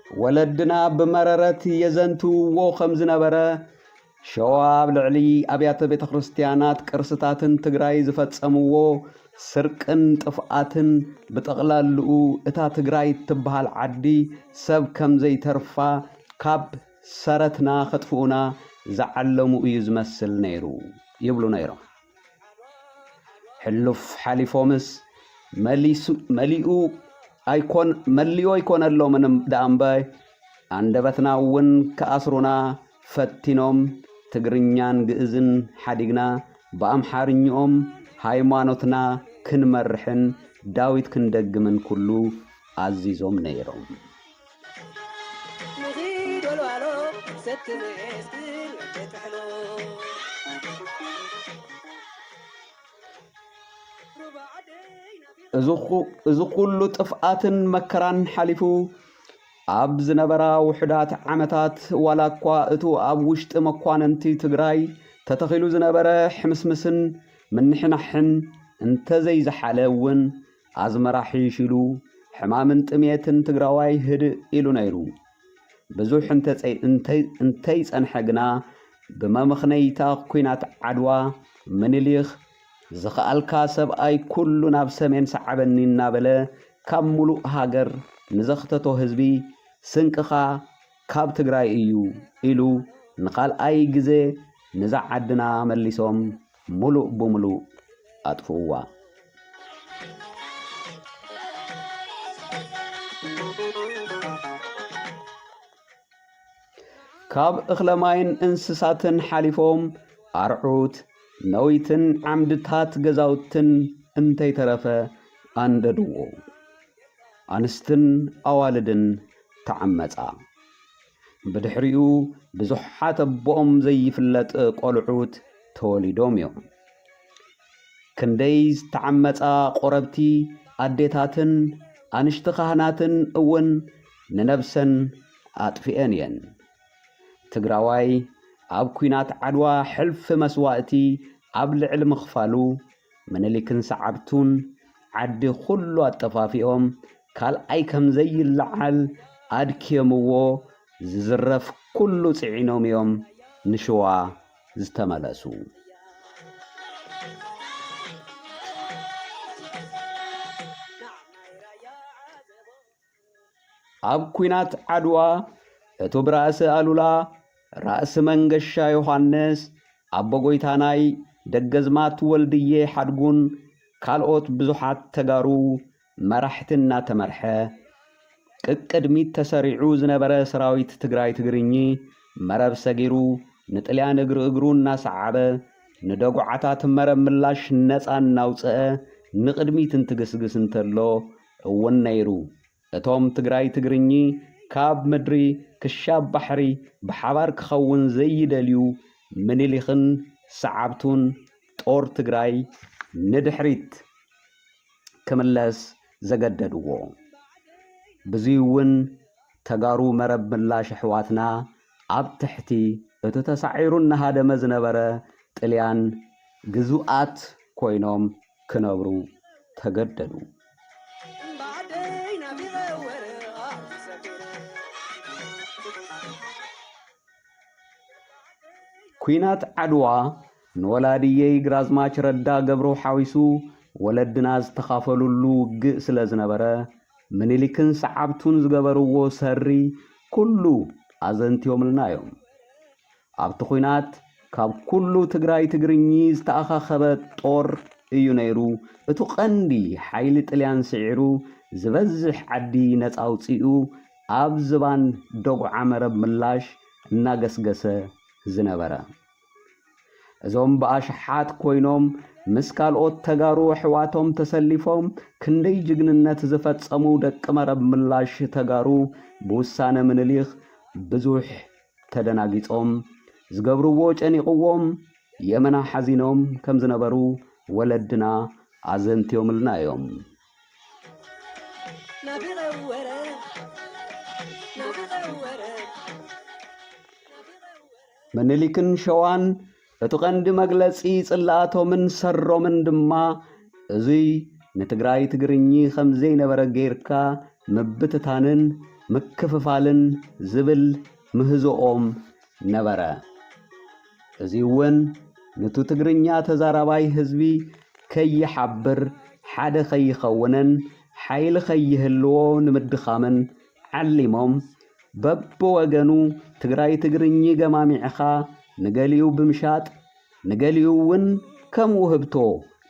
ወለድና ብመረረት የዘንትውዎ ከም ዝነበረ፣ ሸዋ ኣብ ልዕሊ ኣብያተ ቤተ ክርስቲያናት ቅርስታትን ትግራይ ዝፈጸምዎ ስርቅን ጥፍኣትን፣ ብጠቕላልኡ እታ ትግራይ እትበሃል ዓዲ ሰብ ከም ዘይተርፋ፣ ካብ ሰረትና ከጥፍኡና ዝዓለሙ እዩ ዝመስል ነይሩ ይብሉ ነይሮም። ሕሉፍ ሓሊፎምስ መሊሱ-፣ መሊኡ ኣይኮን-፣ መሊኡ ኣይኮነሎምን ደኣ እምበር፣ ኣንደበትና እውን ክኣስሩና ፈቲኖም። ትግርኛን ግእዝን ሓዲግና ብኣምሓርኝኦም ሃይማኖትና ክንመርሕን ዳዊት ክንደግምን ኩሉ ኣዚዞም ነይሮም። ንኺድ ወልዋሎ ሰቲ ንኤስክል ጥሕሎ። እዚ ኩ-፣ እዚ ኩሉ ጥፍኣትን መከራን ሓሊፉ፣ ኣብ ዝነበራ ውሑዳት ዓመታት፣ ዋላ እኳ እቱ ኣብ ውሽጢ መኳንንቲ ትግራይ ተተኺሉ ዝነበረ ሕምስምስን ምንሕናሕን እንተዘይዝሓለ እውን፣ ኣዝመራ ሒሽ ኢሉ ሕማምን ጥሜትን ትግራዋይ ህድእ ኢሉ ነይሩ። ብዙሕ እንተፀይ-፣ እንተይ-፣ እንተይፀንሐ ግና፣ ብመመኽነይታ ኲናት ዓድዋ፣ ምኒልክ፣ "ዝኸኣልካ ሰብኣይ ኩሉ ናብ ሰሜን ሰዓበኒ" እናበለ፣ ካብ ሙሉእ ሃገር ንዘኽተቶ ህዝቢ፣ "ስንቅኻ ካብ ትግራይ እዩ" ኢሉ፣ ንኻልኣይ ግዜ ንዛ ዓድና መሊሶም ሙሉእ ብሙሉእ ኣጥፍእዋ። ካብ እኽለ ማይን እንስሳትን ሓሊፎም፣ ኣርዑት፣ ነዊትን ዓምድታት ገዛውትን እንተይተረፈ ኣንደድዎ። ኣንስትን ኣዋልድን ተዓመጻ። ብድሕሪኡ ብዙሓት ኣቦኦም ዘይፍለጥ ቆልዑት ተወሊዶም እዮም። ክንደይ ዝተዓመጻ ቆረብቲ ኣዴታትን ኣንሽቲ ካህናትን እውን ንነብሰን ኣጥፊኤን እየን። ትግራዋይ ኣብ ኲናት ዓድዋ ሕልፊ መስዋእቲ ኣብ ልዕሊ ምኽፋሉ፣ ምኒልክን ሰዓብቱን ዓዲ ኩሉ ኣጠፋፊኦም፣ ካልኣይ ከም ዘይለዓል ኣድክዮምዎ፣ ዝዝረፍ ኩሉ ጽዒኖም እዮም ንሽዋ ዝተመለሱ። ኣብ ኲናት ዓድዋ፣ እቱ ብራእሲ ኣሉላ፣ ራእሲ መንገሻ ዮሃንስ፣ ኣቦ ጎይታናይ፣ ደገዝማት ወልድዬ ሓድጉን ካልኦት ብዙሓት ተጋሩ መራሕቲ እናተመርሐ፣ ቅቅድሚት ተሰሪዑ ዝነበረ ሰራዊት ትግራይ ትግርኚ፣ መረብ ሰጊሩ፣ ንጥልያን እግሪ እግሩ እናሰዓበ፣ ንደጉዓታት መረብ ምላሽ ነፃ እናውፅአ ንቕድሚት እንትግስግስ እንተሎ እውን ነይሩ። እቶም ትግራይ ትግርኚ ካብ ምድሪ ክሻብ ባሕሪ ብሓባር ክኸውን ዘይደልዩ ምኒልክን ሰዓብቱን ጦር ትግራይ ንድሕሪት ክምለስ ዘገደድዎ። ብዙይ እውን ተጋሩ መረብ ምላሽ ኣሕዋትና ኣብ ትሕቲ እቲ ተሳዒሩ እናሃደመ ዝነበረ ጥልያን ግዙኣት ኮይኖም ክነብሩ ተገደዱ። ኲናት ዓድዋ ንወላድየይ ግራዝማች ረዳ ገብሩ ሓዊሱ ወለድና ዝተኻፈሉሉ ውግእ ስለ ዝነበረ፣ ምኒልክን ሰዓብቱን ዝገበርዎ ሰሪ ኩሉ ኣዘንትዮምልና እዮም። ኣብቲ ኲናት ካብ ኩሉ ትግራይ ትግርኚ ዝተኣኻኸበ ጦር እዩ ነይሩ። እቱ ቀንዲ ሓይሊ ጥልያን ስዒሩ፣ ዝበዝሕ ዓዲ ነፃ ኣውፂኡ፣ ኣብ ዝባን ደጉዓ መረብ ምላሽ እናገስገሰ ዝነበረ። እዞም ብኣሽሓት ኮይኖም ምስ ካልኦት ተጋሩ ኣሕዋቶም ተሰሊፎም ክንደይ ጅግንነት ዝፈጸሙ ደቂ መረብ ምላሽ ተጋሩ፣ ብውሳነ ምኒልክ ብዙሕ ተደናጊጾም፣ ዝገብርዎ ጨኒቕዎም፣ የመና ሓዚኖም ከም ዝነበሩ ወለድና ኣዘንትዮምልና እዮም። ምኒልክን ሸዋን እቲ ቀንዲ መግለጺ ጽልኣቶምን ሰሮምን ድማ እዙይ ንትግራይ ትግርኚ ከም ዘይነበረ ጌርካ ምብትታንን ምክፍፋልን ዝብል ምህዞኦም ነበረ። እዚ እውን ንቱ ትግርኛ ተዛራባይ ህዝቢ ከይሓብር፣ ሓደ ከይኸውንን ሓይሊ ከይህልዎ ንምድኻምን ዓሊሞም፣ በብወገኑ ትግራይ ትግርኚ ገማሚዕኻ ንገሊኡ ብምሻጥ፣ ንገሊኡ እውን ከም ውህብቶ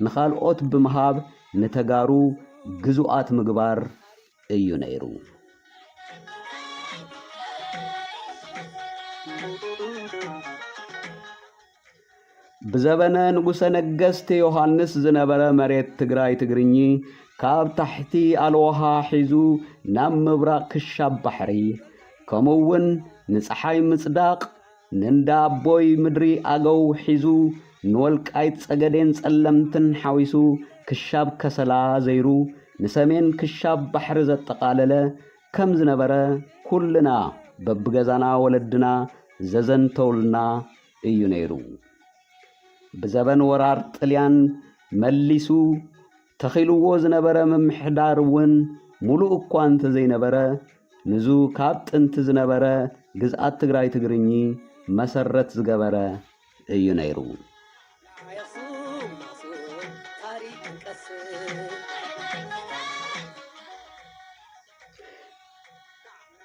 ንኻልኦት ብምሃብ ንተጋሩ ግዙኣት ምግባር እዩ ነይሩ። ብዘበነ ንጉሰ ነገስት ዮሃንስ ዝነበረ መሬት ትግራይ ትግርኚ ካብ ታሕቲ ኣልዋሃ ሒዙ ናብ ምብራቕ ክሻብ ባሕሪ፣ ከምኡ እውን ንፀሓይ ምፅዳቕ፣ ንእንዳ ኣቦይ ምድሪ ኣገው ሒዙ፣ ንወልቃይት ፀገዴን ፀለምትን ሓዊሱ ክሻብ ከሰላ ዘይሩ፣ ንሰሜን ክሻብ ባሕሪ ዘጠቓለለ ከም ዝነበረ ኩልና በብገዛና ወለድና ዘዘንተውልና እዩ ነይሩ። ብዘበን ወራር ጥልያን መሊሱ ተኺልዎ ዝነበረ ምምሕዳር እውን ሙሉእ እኳ እንተዘይነበረ፣ ንዙ ካብ ጥንቲ ዝነበረ ግዝኣት ትግራይ ትግርኚ መሰረት ዝገበረ እዩ ነይሩ።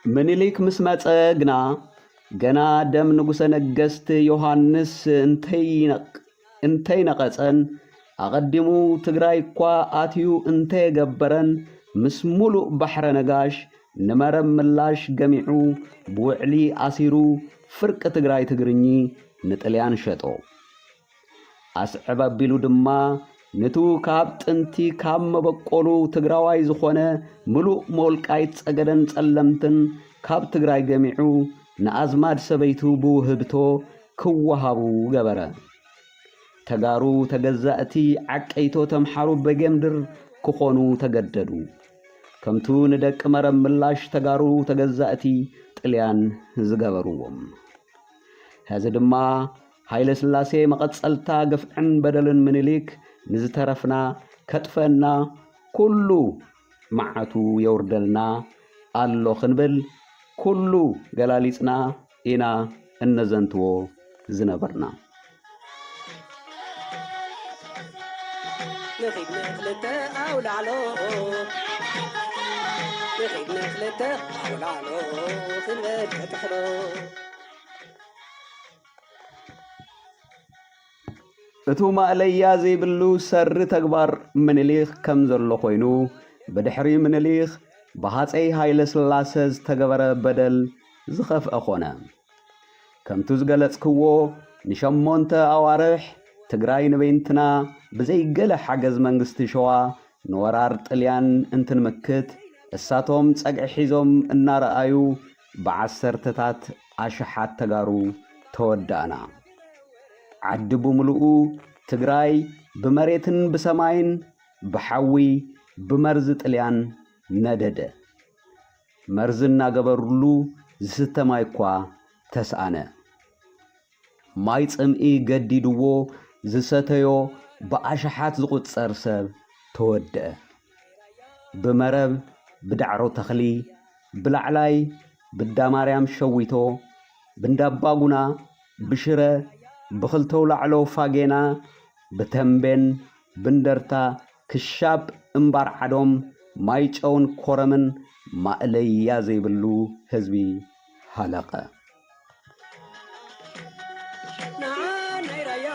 ምኒልክ ምስ መጸ ግና፣ ገና ደም ንጉሰ ነገስት ዮሃንስ እንተይነቅ-፣ እንተይነቐጸን፣ ኣቐዲሙ ትግራይ እኳ ኣትዩ እንተየገበረን፣ ምስ ሙሉእ ባሕረ ነጋሽ ንመረብ ምላሽ ገሚዑ ብውዕሊ ኣሲሩ፣ ፍርቂ ትግራይ ትግርኚ ንጥልያን ሸጦ። ኣስዕብ ኣቢሉ ድማ፣ ንቱ ካብ ጥንቲ ካብ መበቆሉ ትግራዋይ ዝኾነ ምሉእ መወልቃይት ጸገደን ጸለምትን ካብ ትግራይ ገሚዑ፣ ንኣዝማድ ሰበይቱ ብውህብቶ ክወሃቡ ገበረ። ተጋሩ ተገዛእቲ ዓቀይቶ ተምሓሩ በጌምድር ክኾኑ ተገደዱ። ከምቱ ንደቂ መረብ ምላሽ ተጋሩ ተገዛእቲ ጥልያን ዝገበርዎም። ሕዚ ድማ ሃይለ ስላሴ መቐጸልታ ግፍዕን በደልን ምኒልክ ንዝተረፍና ከጥፈና ኩሉ መዓቱ የውርደልና ኣሎ ክንብል ኩሉ ገላሊጽና ኢና እነዘንትዎ ዝነበርና። ንኺድ ንኽልተ ኣውላዕሎ፣ ንኺድ ንኽልተ ኣውላዕሎ ክንበል ከጥሕሎ። እቱ ማእለያ ዘይብሉ ሰሪ ተግባር ምኒልክ ከም ዘሎ ኮይኑ፣ ብድሕሪ ምኒልክ ብሃፀይ ሃይለ ስላሰ ዝተገበረ በደል ዝኸፍአ ኾነ። ከምቱ ዝገለጽክዎ፣ ንሸሞንተ ኣዋርሕ ትግራይ ንበይንትና ብዘይ ገለ ሓገዝ መንግስቲ ሸዋ ንወራር ጥልያን እንትንምክት፣ እሳቶም ጸግዒ ሒዞም እናረኣዩ፣ ብዓሰርተታት ኣሽሓት ተጋሩ ተወዳእና። ዓዲ ብምሉኡ ትግራይ ብመሬትን ብሰማይን ብሓዊ ብመርዚ ጥልያን ነደደ። መርዚ እናገበሩሉ ዝስተ ማይ እኳ ተስኣነ። ማይ ጽምኢ ገዲድዎ ዝሰተዮ ብኣሽሓት ዝቑጸር ሰብ ተወድአ። ብመረብ፣ ብዳዕሮ ተኽሊ፣ ብላዕላይ፣ ብዳማርያም ሸዊቶ፣ ብንዳባጉና፣ ብሽረ፣ ብኽልተው ላዕሎ ፋጌና፣ ብተምቤን፣ ብንደርታ፣ ክሻብ እምባር ዓዶም፣ ማይጨውን ኮረምን ማእለያ ዘይብሉ ህዝቢ ሃለቐ። ንዓ ናይ ራያ፣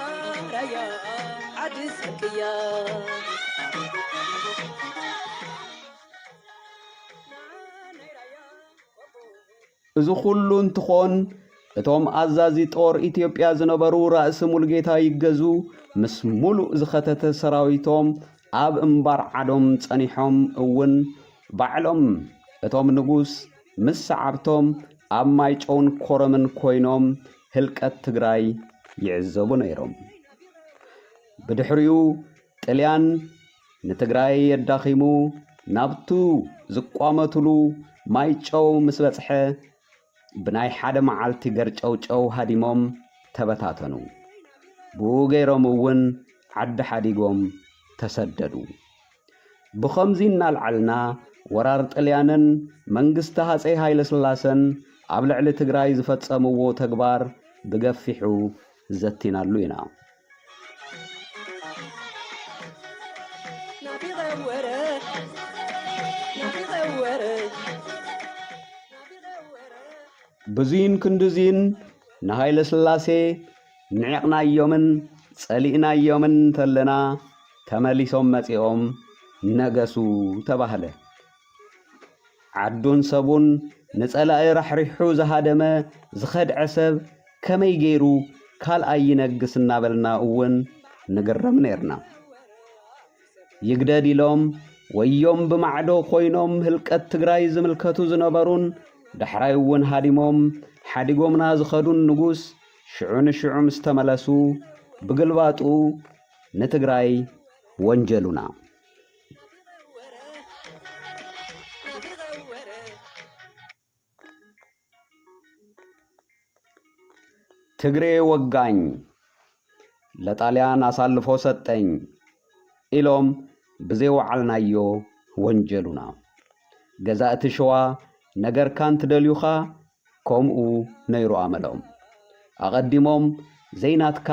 ራያ ዓዲ ስንቅያ። እዚ ኩሉ እንትኾን፣ እቶም ኣዛዚ ጦር ኢትዮጵያ ዝነበሩ ራእሲ ሙሉጌታ ይገዙ ምስ ሙሉእ ዝኸተተ ሰራዊቶም ኣብ እምባር ዓዶም ጸኒሖም እውን ባዕሎም እቶም ንጉስ ምስ ሰዓብቶም ኣብ ማይጨውን ኮረምን ኮይኖም ህልቀት ትግራይ ይዕዘቡ ነይሮም። ብድሕሪኡ ጥልያን ንትግራይ የዳኺሙ ናብቱ ዝቋመትሉ ማይጨው ምስ በጽሐ፣ ብናይ ሓደ መዓልቲ ገርጨውጨው ሃዲሞም ተበታተኑ። ብኡ ገይሮም እውን ዓዲ ሓዲጎም ተሰደዱ። ብኸምዚ እናልዓልና ወራር ጥልያንን መንግስቲ ሃፀይ ሃይለ ስላሰን ኣብ ልዕሊ ትግራይ ዝፈጸምዎ ተግባር ብገፊሑ ዘቲናሉ ኢና። ብዙይን ክንድዚን ንሃይለ ስላሴ ንዒቕናዮምን ጸሊእናዮምን እንተለና፣ ተመሊሶም መጺኦም ነገሱ ተባህለ። ዓዱን ሰቡን ንጸላኢ ራሕሪሑ ዝሃደመ ዝኸድዐ ሰብ ከመይ ገይሩ ካልኣይ ይነግስ እናበልና እውን ንግረም ነይርና። ይግደድ ኢሎም ወዮም ብማዕዶ ኮይኖም ህልቀት ትግራይ ዝምልከቱ ዝነበሩን ዳሕራይ እውን ሃዲሞም ሓዲጎምና ዝኸዱን ንጉስ ሽዑ ንሽዑ ምስ ተመለሱ ብግልባጡ ንትግራይ ወንጀሉና። ትግሬ ወጋኝ ለጣሊያን አሳልፎ ሰጠኝ ኢሎም ብዘይወዓልናዮ ወንጀሉና። ገዛእቲ ሸዋ ነገርካ እንትደልዩኻ ከምኡ ነይሩ ኣመሎም። ኣቐዲሞም ዘይናትካ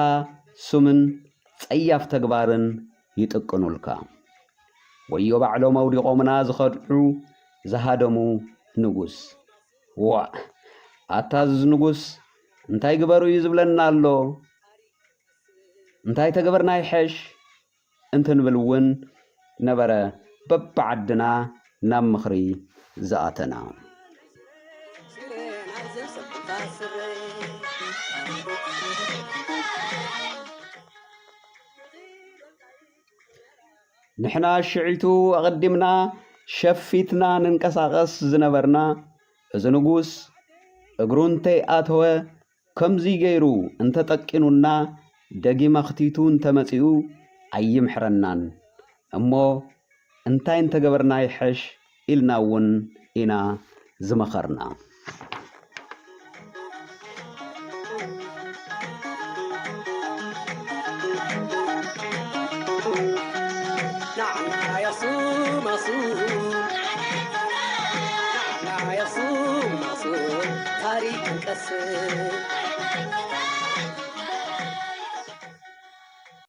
ስምን ጸያፍ ተግባርን ይጥቅኑልካ። ወዮ ባዕሎም ኣውዲቖምና ዝኸድዑ ዝሃደሙ ንጉስ። ዋእ! ኣታ እዚ ንጉስ እንታይ ግበሩ እዩ ዝብለና ኣሎ? እንታይ ተገበርና ይሐሽ? እንትንብል እውን ነበረ በብዓድና ናብ ምኽሪ ዝኣተና። ንሕና ሽዒቱ ኣቐዲምና ሸፊትና ንንቀሳቐስ ዝነበርና፣ እዚ ንጉስ እግሩ እንተይኣተወ፣ ከምዚ ገይሩ እንተጠቂኑና፣ ደጊመ ክቲቱ እንተመጺኡ ኣይምሕረናን። እሞ እንታይ እንተገበርና ይሐሽ ኢልና እውን ኢና ዝመኸርና። ንዓና የኽሱም ኣኽሱም፣ ንዓና የኽሱም ኣኽሱም፣ ታሪክ ክንቀስም።